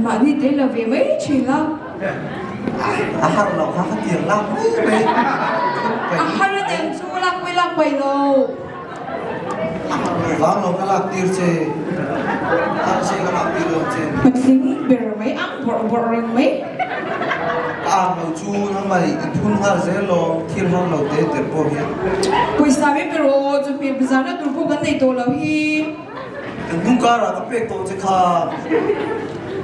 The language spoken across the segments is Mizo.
Mahni te la ve mai thin la. A har lo kha ka tir lak mai mai. A har a nen chu lak pawih lak paih lo. A har lo vang lo ka lak tir che. Har se ka lak tir lo che. Patling ber mai ang bawrh bawrh reng mai. Ka ang lo chu nangmah i phun nghal zel lo thil har lo te te pawh hi. Pawisa min pe rawh chawhmeh bazarna tur pawh kan nei tawh lo hi. Kan hnung karah ka pek tawh che kha.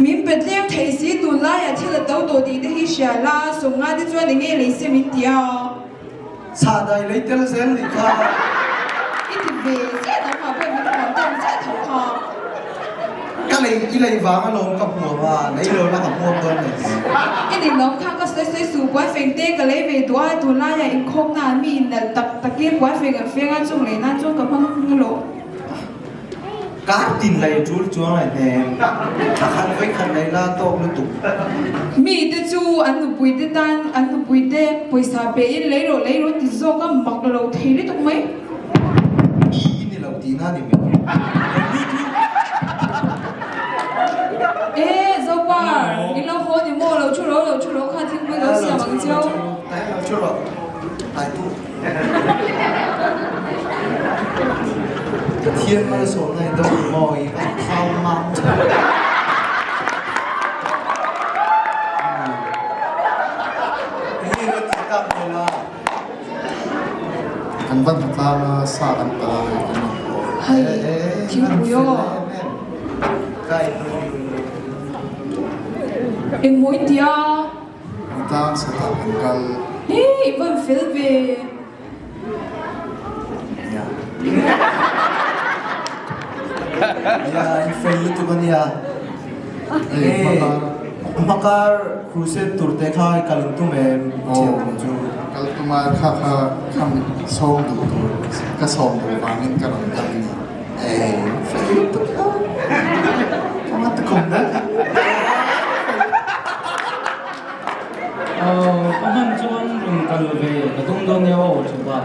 Min pe tlem thei si tunlaiah thil a to tawh tih te hi hria la, sawmnga te chuan enge lei se min ti a. Chhah dai lei tel zel nih kha. I ti ve chiah nangmah pawh min huam tawn chiah tho kha. Ka lei i lei vang alawm ka hmuam a, lei lo la ka hmuam dawn nei. I nin lawm kha ka sawi sawi su, puan feng te ka lei ve duh a, tunlaiah inkhawmna ah mi in nalh tak takin puan feng an feng a, chung lei nan chuan ka hmang alawm. Kar tin lei tul chuang lai hnem, thla khat vawi khat lei la tawk lutuk. Mi te chu an nupui te tan an nupui te pawisa pe in lei rawh lei rawh ti zawk a mak lo thei lutuk mai. Mi i ni lo tihna ni mai. E Zopar, in lo haw ni maw? Lo thu rawh, lo thu rawh kha thingpui lo siam ang cheu. Lo thu rawh, tai tu. Pathian malsawmna in dawng maw i kan thau mam tha. Enge ka tih tak hmel a? Kan van hlatlang a sa kan pal a hei kan rawn haw. Hei thingpui aw. Engmaw i tia? Tlang satah kan kal. Hi i van fel ve. Nia. Nia i fel lutuk ania. Hei Hmakar crusade tur te kha i kal in tum em thian tur chu. Kal tum a kha kha kha mi sawm duh tur ka sawm duh vangin ka rawn kal a ni. Ei fel lutuk a. Ka nga tikhum vek. Ka hman chuan rawn kal ve ka tum dawn nia aw Thupa.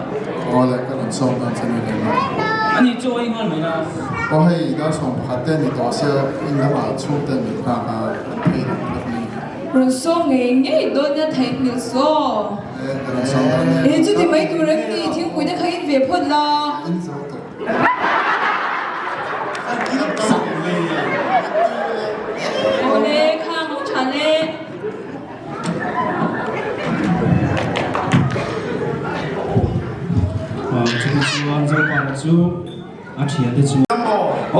Aw le ka rawn sawm dawn che ni reng a. Ani chu a inghal mai na. Aw hei dar 11 te ni tawh sia in lamah chhung ten min nghak a kan phei reng vek mai. Rawn sawm ngei ngei dawn nia theihnghilh saw. E ka rawn sawm dawn nia. E chuti mai tur em ni thingpui te kha in ve phawt la. In zo tawh. Awle kha hmu tha le. Chuti chuan Zopara chu a thiante chu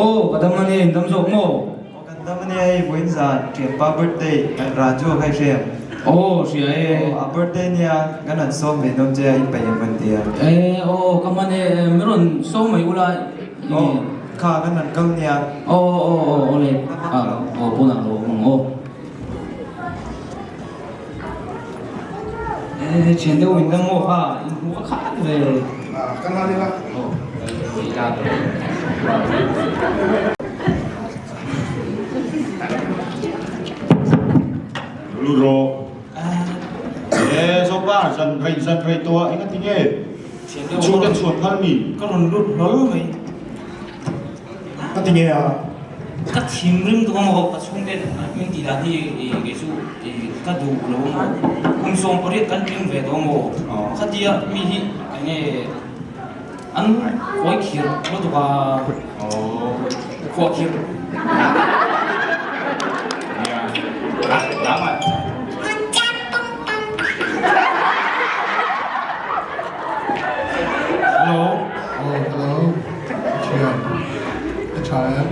Aw ka dam a ni, in dam zawk maw? Aw kan dam a nia hei vawiin zan thianpa birthday Raju a kha i hria em? Aw hria e. Aw a birthday nia kan han sawm ve dawn che a i peih em an ti a. E aw ka hman e min rawn sawm mai ula. Aw kha kan han kal nia. Aw aw aw aw le aw pawnah lo awm ang aw. E thian deuh in dang maw kha in hmuh a khat ve. Kan la ila. Aw ila. Lu rawh. E Zopa zan rei zan rei tawh a engati nge chhung ten chhuan phal mi? Ka rawn lut hlawl mai. Ka ti nge a? Ka thinrim duh amaw ka chhungte min tih dan hi kei chu ka duh lo amaw kum 18 kan tling ve tawh amaw khatia mi hi enge an khawi khir lutuk a khuah khir. Hello. Oh, hello. Thian. Ka tha em?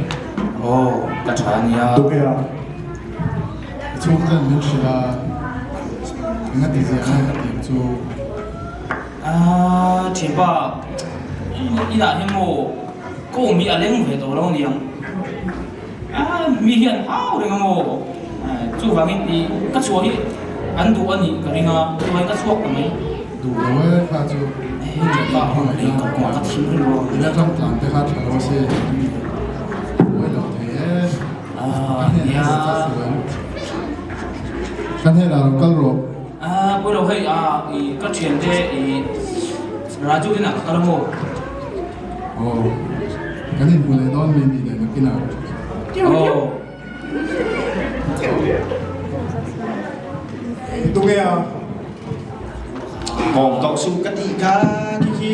Oh, ka tha ania. Tunge a? Ka chhungten min hrilh a, enga ti ziah nge ka tih chu. Ah, thianpa, inah hian maw ka awm hi a leng ve tawh lo aniang. Ah, mi hian hau reng a maw? Chuvangin i ka chhuah hi an duh a nih ka ring a, chuvangin ka chhuak ta mai. Duh lo e kha chu. Ka ka thim reng lo. Ila ram tlan te kha tha lo se an buai lo thei e. Ah, nia. Kan hnenah lo kal rawh. Ah, buai lo hei, ah, i ka thian te i Raju te inah ka kal a maw? Aw, kan inhmu leh dawn mi ni leh nakinah. Aw. Tunge a? Kawm tawh suh ka tih kha khi khi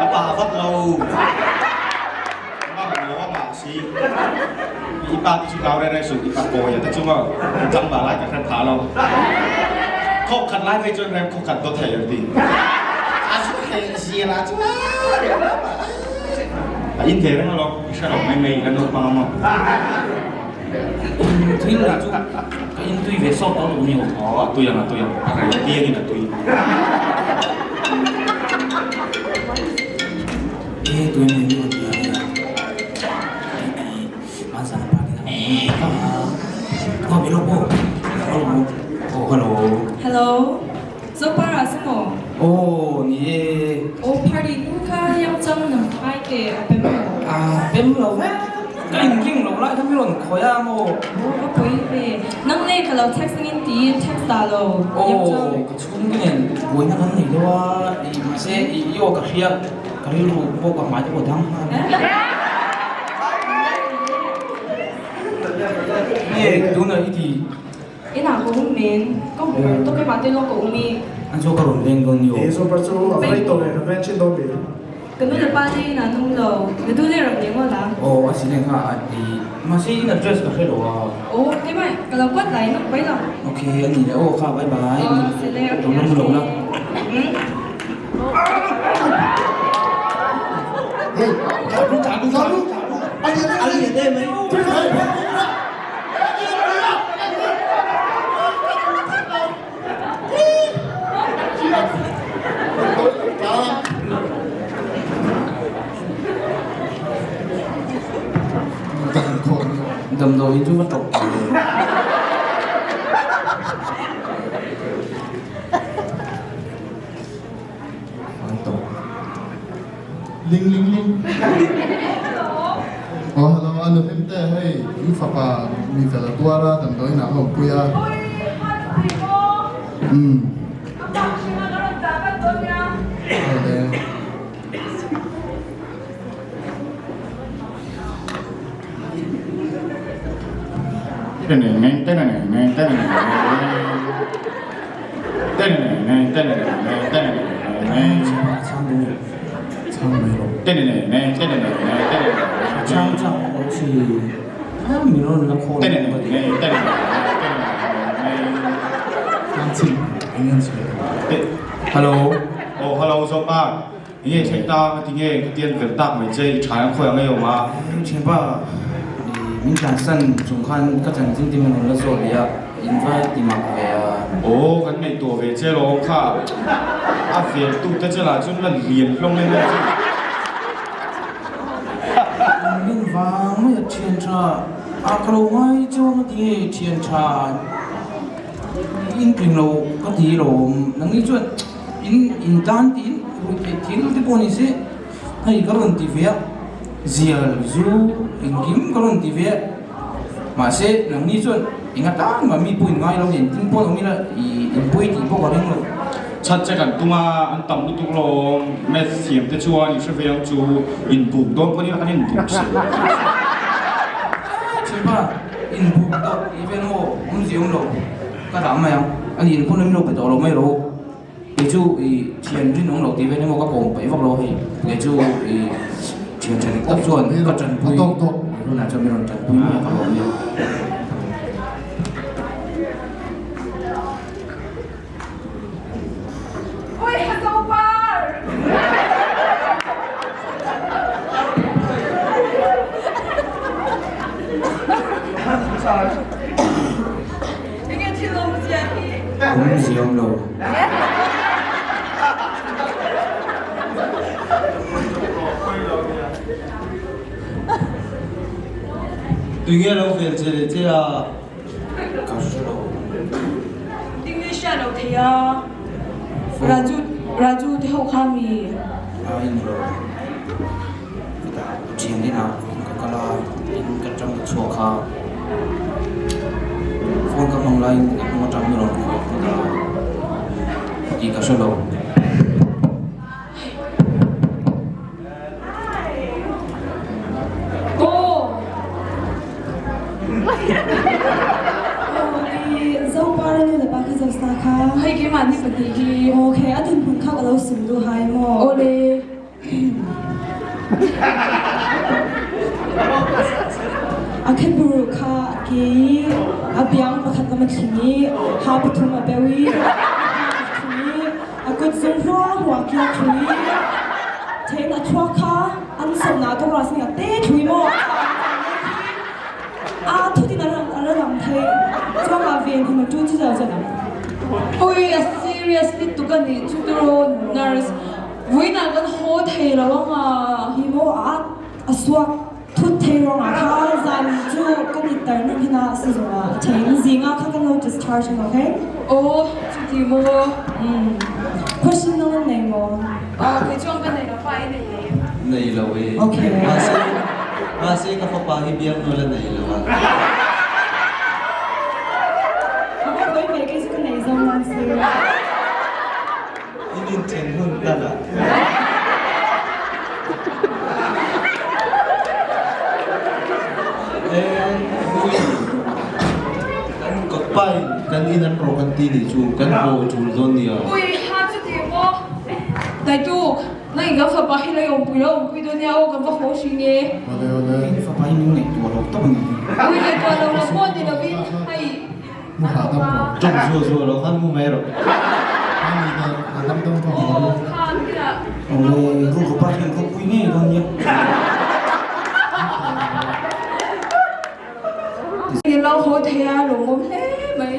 a pa vak lo. Amah lo a mah si. I pa ti chu hlau reng reng suh, i pa kawi a ta chu maw? Tlangval lai ka hre pha lo. Thawk khat lai phei chuan rem khaw khat dawt thei an ti. A chu hei zia la chu a in ve reng alawm, i hre lo mai mai i la naupang a maw? Thil lah chu ka in tui ve sawt tawh lo ni aw. Aw a tui ang a tui ang, a rei piang in a tui. E tui mai mi aw tia nia. Hmanzan party na e ka ka mi lo pawh hello oh hello. Hello Zopara si maw? Aw ni e. Aw party nu kha yang chang nam phai ke a pem maw? A pem lo ve ka in ring lo lai kha mi rawn khawi a maw? Aw ka pawi ve nang le ka lo text angin tiin text dah lo yang chang. Aw ka chhungte nen buaina kan nei deuh a mahse i aw ka hria. Ka rilru pawh ka hmai te pawh dang nghal. Nge tunah i ti? Inah ka um men, ka hmu reng tawp e mah te lawk ka um i. An chu ka rawn leng dawn ni aw. He super chu a va rei tawh e, ka ven chin dawn ve. Ka nu le pa te inah an um lo, na du le ram leng aw la. Aw a si leng kha a ti, mahse in address ka hre lo a. Aw keimah ka lo kuat lai nawk mai lo. Ok a ni le aw kha bye bye. Aw si le ok. Lo lawm lo la. Damdawiin chu va tawp tawh lo. Ling ling ling. Aw hello a nu hlim te hei in fapa mi fel a tuar a damdawiin ah a awmpui a. Umm. Awle. Hello. Oh hello Zopa. Nge thleng ta nga ti nge ka tian vel tak mai che i tha ang khawi ang ei awm a. Thianpa min tlansan chung khan ka chanchin te min rawn la zawt leh a, in va ti mak ve a. Aw kan ngaihtuah ve che lawm kha a vel tu te che lah chuan la lian hlawm em em chu. Min vang mai a thian tha a ka lo ngai chu nga ti nge thian tha in tling lo ka ti lawm nangni chuan In in tan tiin rui theih thil te pawh ni se hei ka rawn ti ve a, zial zu engkim ka rawn ti ve a, mahse nangni chuan eng atan mah mi pawh in ngai lo nen tin pawh an awm ila i inpui tih pawh ka ring lo. Chhat che kan tum a, an tam lutuk lawm, maths thiam te chuan i hre ve ang chu, inbuk dawn pawh ni la kan inbuk si. Thianpa, inbuk tawh tih vel maw awmzia awm lo, ka dah mai ang, ani inphun a min lo pe tawh lo mai rawh u. Kei chu i thian rinawm lo tih vel emaw ka kawm paih vak lo hei. Kei chu i thian tha dik tak chuan ka tanpui hunah chuan min rawn tanpui mai a ka lawm nia. Awmzia awm lo. Tui nge lo vel che leh che a? Ka hre lo. English a lo thei a. Raju Raju te ho kha mi? A in lo. Chutah thian inah ka kal a, in ka tang ka chhuak a, phone ka hmang laiin ka hnung atang min rawn khawih phawt a tih ka hre lo. Aw. zo sa kha? Hei keimahni pahnih hi. Ok, a dinhmun kha ka lo sim duh hai maw? Awle. A khenburu kha a ke i a biang pakhat lam a thling i ha pathum a beu i a thling i a kut zung hluah hluah khi a thlui i then a thluak kha an sawmnak ka ruah sing a te thlui maw a thutin a ra lang thei chuangah ven him a ṭun cu zel zel ang. Ui a serious lutuk a nih chu tiraw nurse. Vawiinah kan haw thei lo ang a. Hi maw a a suak thut thei ruangah kha zan cu kan i tar ning hin ah sizung ah a ṭhen. Zing ah kha kan lo discharge ang okay? Aw chuti maw? Um question nang an nei maw? Ah kei chuan ka nei lo pa i nei em? Nei lo e. Okay. Mahse mahse ka fapa hi biaknawl a nei lo a. Ka va poi ve kei cu ka nei zong nan si. In inthen hun tal ah. Kan kawtpai kan in an rawk an ti nih cu kan haw ṭul dawn nia. Ui ha chuti maw? Taituk, nang in kan fapa hi lei awmpui lo awmpui dawn nia aw kan va haw hring e. Ole ole. In fapa hi min ngaihtuah lo tawp a ni. Ui ngaihtuah lo lo pawh ni lovin hei. Mu hahdam rawh. Ṭawng zuah zuah lo khan mu mai rawh. Ani te hahdam deuh rawh. Aw kha khiah. Awle, ru ka pa hian khawpui ngei dawn nia. Ni lo haw thei a lawmawm hle mai.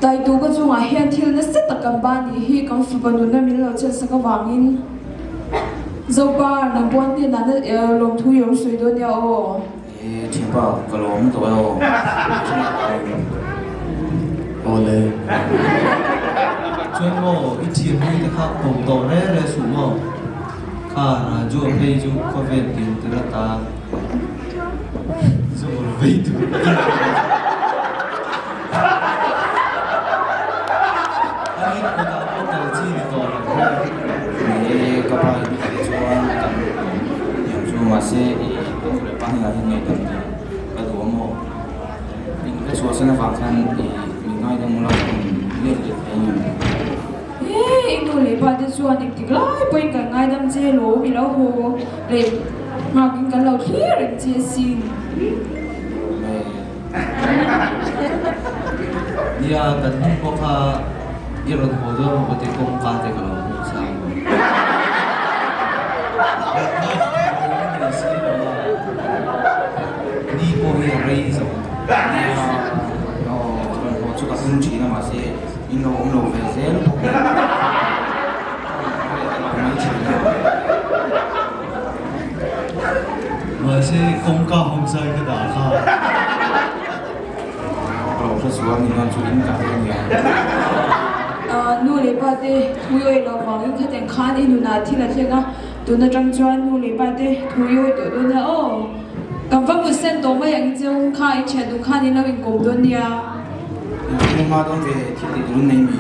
Taitu ka chungah hian thil nasa tak kan ba nih hi kan fapa nunna min lo chensak avangin Zopa nang puan hnenah na lawmthu i awm sawi dawn nia aw. E thianpa ka lawm tawh e aw. Awle. Chuan maw i thiannu te kha kawm tawh re re suh maw? Kha Raju a phei chu khawvel tir tir ata zawl vei tur a ni. A rin kawtah pawh kal chi ni tawh lo hle. Ni e, ka pa in a tih chuan kan hniam chu mahse i ka nu leh pa hnenah hian ngaihdam tih ka duh a maw? In ka chhuahsan avang khan i min ngaidam ula ka rawn let leh thei ang em? He i nu leh pa te chuan engtik lai pawhin kan ngaidam che lawm i lo haw leh nghakin kan lo thlir reng che asin. Nia, kan hnung pawh kha i rawn haw dawn maw ka ti kawngka te ka lo hmuh chang lo. Ni pawh hi a rei zo. Nia, aw rawn haw chu ka tum thin a mahse in lo awm lo ve zel bawk a. Ka lo mai thin a. Mahse kawngka hawng zai ka dah kha. Ka lo hre sual ni nan chu in ka hle nia. Nu leh pa te thu i awih loh vangin khatiang khan i nunah thil a thleng a, tun atang chuan nu leh pa te thu i awih tawh dawn nia aw. Kan va mut sen tawh mai ang che u kha i thian duh khan in lo inkawm dawn nia. Pu hma dawn ve thil tih tur an nei mi.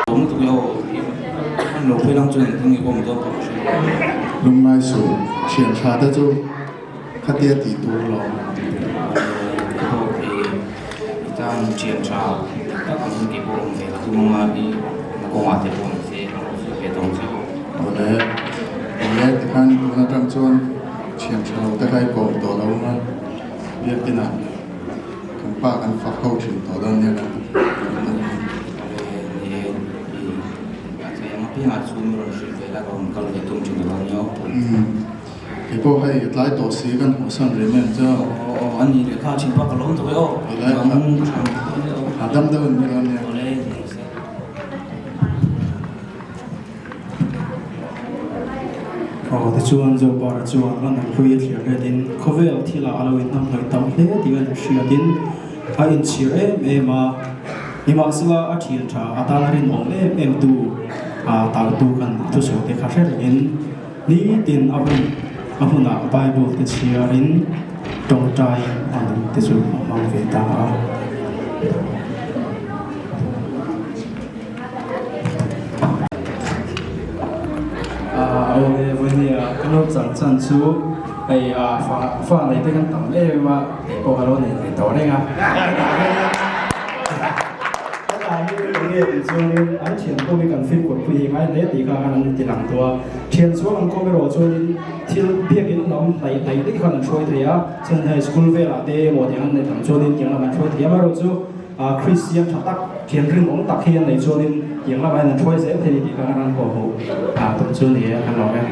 Awm lutuk e aw. An lo phei lang chuan engtin nge kawm dawn tawh ka hre lo. Lungngai suh, thian tha te chu khatia tih tur lawm. Ka pawh i i tan thian tha dik tak ang kei pawh awm ve ka tum ang a, i na kawngah te pawh ni se ka lo zir ve tawng che aw. Awle, awle tikhan tun atang chuan thian tha lo te kha i kawm tawh lo ang a, biakinah kan pa kan fak ho thin tawh dawn nia kan Awle, ni e, i a thei ang apiangah chu mi rawn hrilh ve la ka rawn kal ve tum thin lo ania aw. Umm, kei pawh hei ka tlai tawh si kan hmuhsan rih mai ang che aw. Aw aw a ni leh kha thin pa ka lawm tawh e aw. Awle, Kan than thin e aw. A dam deuh an ni dawn nia. Awle, ni se. Aw tichuan Zopara chuan a nunhlui a thlir letin khawvel thilah a lo inhnamhnawih tam hle tih a inhriatin a inchhir em em a. Nimahsela a thian tha a tana rinawm em em tu a taltu kan thusawi te kha hre rengin nitin a hun a hunah Bible te chhiarin tawngtai a nun te chu a hmang ve ta a. Awle vawinia ka lo chang chan chu. Hei fa fa nei te kan tam em em a, kei pawh ka lo nei ve tawh reng a. Hetah hian eng nge tih chuanin an thian pawh hi kan fimkhur pui hi ngai hle tih kha khan an ti lang tawh a. Thian chuan an kawm erawh chuanin thil biakin lam hnaih hnaih daih khan an hruai thei a, chuan hei school velah te emaw tiang an neih tam chuanin tiang lam an hruai thei a, amaherawhchu Kristian tha tak, thian rinawm tak hi an neih chuanin tiang lamah hian an hruai zel thei tih kha kan han hmuh tum chu ni e, kan lawm e.